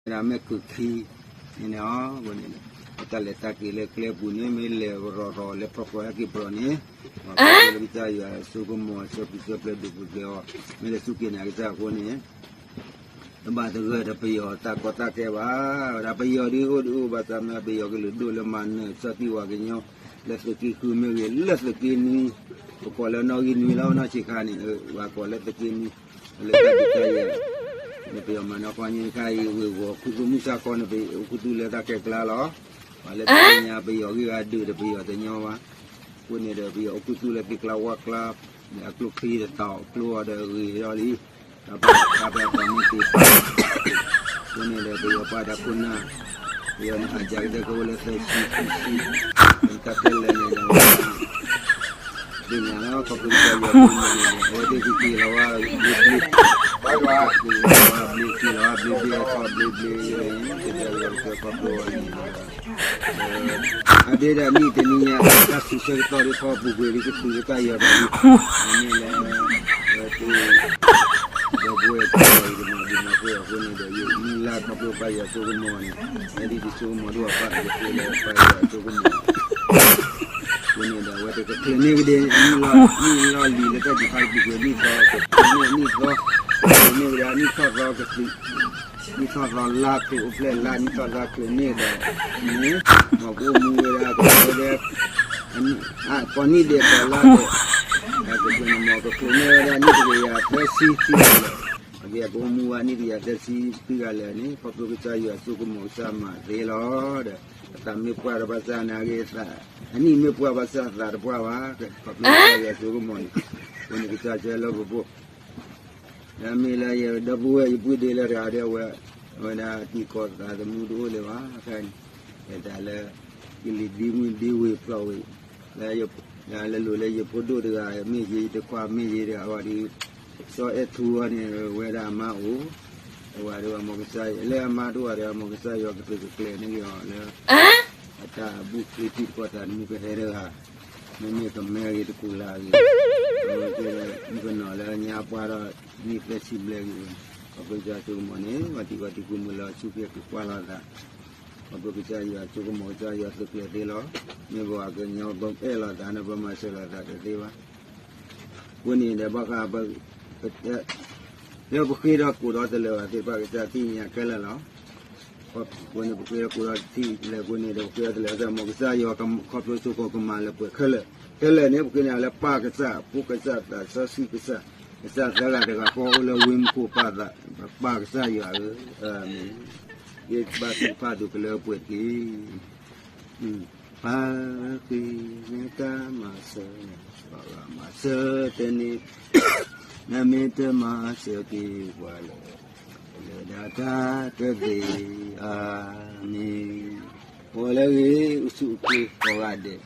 မ့ၢ်ဒၣ်မ့ၢ်ကုၢ်ခံန့ၣ်န့ၣ်အီၤန့ၣ် တၢ်လဲၤတၢ်က့ၤလၢကျဲပူၤန့ၣ် မ့ၢ်လဲၤကရီၤရီၤလၢဖီကွီၢ်ဟဲက့ၤပြီန့ၣ် ပှၤကညီလၢကစၢ်ယွၤအစိကမီၤ အဆၢပျံၤဆၢပျဲဒုးပူၤဖျဲးအီၤ မ့ၢ်လဲၤစူၢ်က့ၤနာ်ကစၢ်အဃိန့ၣ် တဘၣ်သဂၢၢ်ဒီးပယီၤတၢ်ကီတၢ်ခဲဘၣ်. ဝဲဒၣ်ပယီၤဒ်အိၣ်ဒ်အိၣ်ဘၣ်ဆၣ်မ့ၢ် ပယီၤကလုာ်ဒိၣ်လၢမၤနၢၤကစၢ်သံဝၤကညီ လၢသုးက့ဃုမ့ၢ်ဂ့ၤ လၢသုးက့နွံ ပကိးလၢနီၣ်ဂံၢ်နွံလီၤ နီၢ်ဆံးခါန့ၣ် ပှၤကိးလၢသုးက့နွံ လၢတၢ်ဒုးတၢ်ယၤ လၢပယီၤမၤနၢၤခီညါခါအံၤ ဝ့ၢ်ဂီၤခူသူၣ်မုၢ်ဆါခီန့ၣ် ပအိၣ်ခူသူၣ်လၢတၢ်ခဲကျါလီၤ. ပှၤလၢတသ့ၣ်ညါပယီၤဂံၢ်ဂၤဒုးဒီးပယီၤတညီဘၣ်. အဃိန့ၣ်ဒီး ပယီၤအိၣ်ခူသူၣ်လၢသ့ၣ်ကျါဝၣ်ကျါ အကျိချံတတီၤ ကျိအီၤဒီးဂ့ၤထီၣ်လံ တၢ်ပာ်တၢ်ပာ်ပာ်မ့ၢ်တ့ၢ်ပာ် အဃိန့ၣ်ဒီး ပယီၤပှၤဒီးခိၣ်နၢ် ပယီၤန့ၣ် အစှၤကတၢၢ်ကအိၣ်လၢသၢဆံခံဆံ တၢ်ခဲလၢာ်န့ၣ်ဒီး သ့ၣ်ညါလီၤ ခီဖျိကစၢ်ယွၤန့ၣ် အဝဲသ့ၣ်ကက့ၤလီၤဝဲဘျ့ဘျ့ က့ၤလီၤဝဲဘျ့ က့ၤလီၤဝဲဘျ့ဘျ့ အခီၣ်ဘျ့ဘျ့ ကစၢ်ယွၤကစၢ်ခီဖျိအီၤန့ၣ် အဒ့ဒၣ်နံၣ်တနံၤညါ တၢ်စံးဆၢကတီၢ်ဒ်ခီပူၤကွံာ်ဒ်ကတုၤလၢတၢ်ယီၤဒီးလံ မ့ၢ်လၢ ဒီပုၢ်ဝဲၢ်ကီၢ်အံၤတမၤဒံးမၤပှဲၤအဃိန့ၣ်ဒီး ယမုၢ်လၢ်ခီဖျိပၢ်ယွၤအစိကမီၤန့ၣ် မ့ၢ်ဒ်ယစိကမီၤဒိၣ်အပၢ် ယဃ့လၢပၢ်ယွၤအစိကမီၤ အဃိန့ၣ်ဒီး အဝဲတကချုးန့ၢ်ကဒ့ နံၣ်လီၢ်လံၤလၢတၢ်ဒုးဖးတပူၤကွံာ်နံၣ်သီ ကချုးန့ၢ်နံၣ်သီ ကချုးန့ၢ်ဝဲဒၣ်နံၣ်ထီၣ်သီကသုး နံၣ်ထီၣ်သီလါချုးအိၣ်ဖျဲၣ်လါ နံၣ်ထီၣ်သီချုးန့ၢ်ဒီး န့ၣ် မ်ကအိၣ်မူဝဲဒၣ်ကဝဲဒဲ ကိးနံၣ်ဒဲးကိးလါဒဲး ကချုးန့ၢ်မ်ကချုးန့ၢ်ဝဲဒၣ်နံၣ်တကယၤသၢဆံခံဂၤလၢာ် အကအိၣ်မူဝဲနံၣ်တကယၤသၢဆံခံဂၤလၢာ်န့ၣ် ခီဖျိကစၢ်ယွၤအစိကမီၤကစၢ်မၤသ့လီၤဒီး အတၢ်မ့ၢ်ပှၢ်ဒီးဘၣ်ဆၣ်နာ်က့ အနံၣ်မ့ၢ်ပှၢ်ဘၣ်ဆၣ်သးတပှၢ်ဘၣ် ခီဖျိကစၢ်ယွၤအစိကမီၤန့ၣ် အဃိန့ၣ်ကစၢ်ဆၢလၢပဖိ ဒီးမ့ၢ်လၢယဒီပုၢ်ဝဲၢ်ယပုၢ်ဒ့လၢတဂၤဒီးအဝဲ အဝဲဒၣ်တံၤကီၢ်သးသမူတအိၣ်လၢၤဘၣ် အခါန့ၣ် တၢ်လၢ ကလံၤဒ့မုၢ်ဒ့ဝ့ၤဖျိးဝ့ၤ လၢ လၢလိၤလၢယဖိဒိၣ်တဂၤမ့ၢ်ဂ့ၤ ယတခွါမ့ၢ်ဂ့ၤဒီးအဝဲဒၣ် စီၤအဲၣ်ထူအီၤန့ၣ် ဝဲဒၣ်အမါအိၣ် အဝဲဒၣ်မ်ကစၢ်ယွၤ လၢအမါတအိၣ်ဒီးမ်ကစၢ်ယွၤကသုးကကျဲၤန့ၢ်က့ၤအီၤလၢ အတၢ်ဘူၣ်ချံတံၤသကိးသးတမုၢ်ကဟဲတဂၤ မ့မ့ၢ်ကမဲဂ့ၤတကူၤလၢ်ဂ့ၤ အဝဲသ့ၣ်မုၣ်ကနီၤလၢညါပှၢ်ထီၣ်နံၣ်သၢဆံဘျဲၣ်ဂ့ၤဝဲ ခီဖျိကစၢ်အစိကမီၤန့ၣ် ပှၤတံၤပှၤတံၤကူၣ်မုၢ်လၢအဆူၣ်က့ၤကကွၢ်လိာ်သး ခီဖျိကစၢ်ယွၤအစိကမီၤ ကစၢ်ယွၤသုးကျဲၤသ့လီၤ. မ့ၢ်ပှၤကညီပအဲၣ်လိာ်သးန့ၣ် ပမၤစၢၤလိာ်သးတသ့ဘၣ်. အဃိန့ၣ်ဒီးဘၣ်ဃး လၢပဃ့ဒီးကိးဒီးတလၢာ်ဘၣ်သ့ၣ်တဖၣ်ကစၢ်သ့ၣ်ညါခဲလၢာ်လီၤ. အဃိန့ၣ် ပဃ့ဒီးကိးဒီးတလၢာ်အဃိန့ၣ်ဒီး ပဃ့ဒီးတလၢာ်ကစၢ်မ်ကစၢ်ယွၤခီဖျိစိကမီၤကမၤလၢပှဲၤခဲလၢာ်. ခဲလၢာ်န့ၣ် ပဃ့န့ၢ်လၢပၢ်ကစၢ် ဖိကစၢ်သးစီဆှံကစၢ် ကစၢ်သၢဂၤတဂၤဃီအိၣ်လၢဝ့ၢ်မူခိၣ်ပၢ်သး ပၢ်ကစၢ်ယွၤဧၢ, အၤမ့ၣ်. ယဘၣ်သ့ၣ်တဖၣ်ဒိးကလၢပှဲၤတက့ၢ်. ပၢ်ဧၢ ဃ့နတၢ်မၤစၢၤ, ပၢ်မၤစၢၤတန့ၢ်, နမ့ၢ်တမၤစၢၤက့ၤပှၤလၢ လၢဒၣ်တၢ်တသ့, အၤမ့ၣ်. ပှၤလၢအဂ့ၤ အိၣ်ဆူၣ်အိၣ်ချ့ကိးဂၤဒဲး,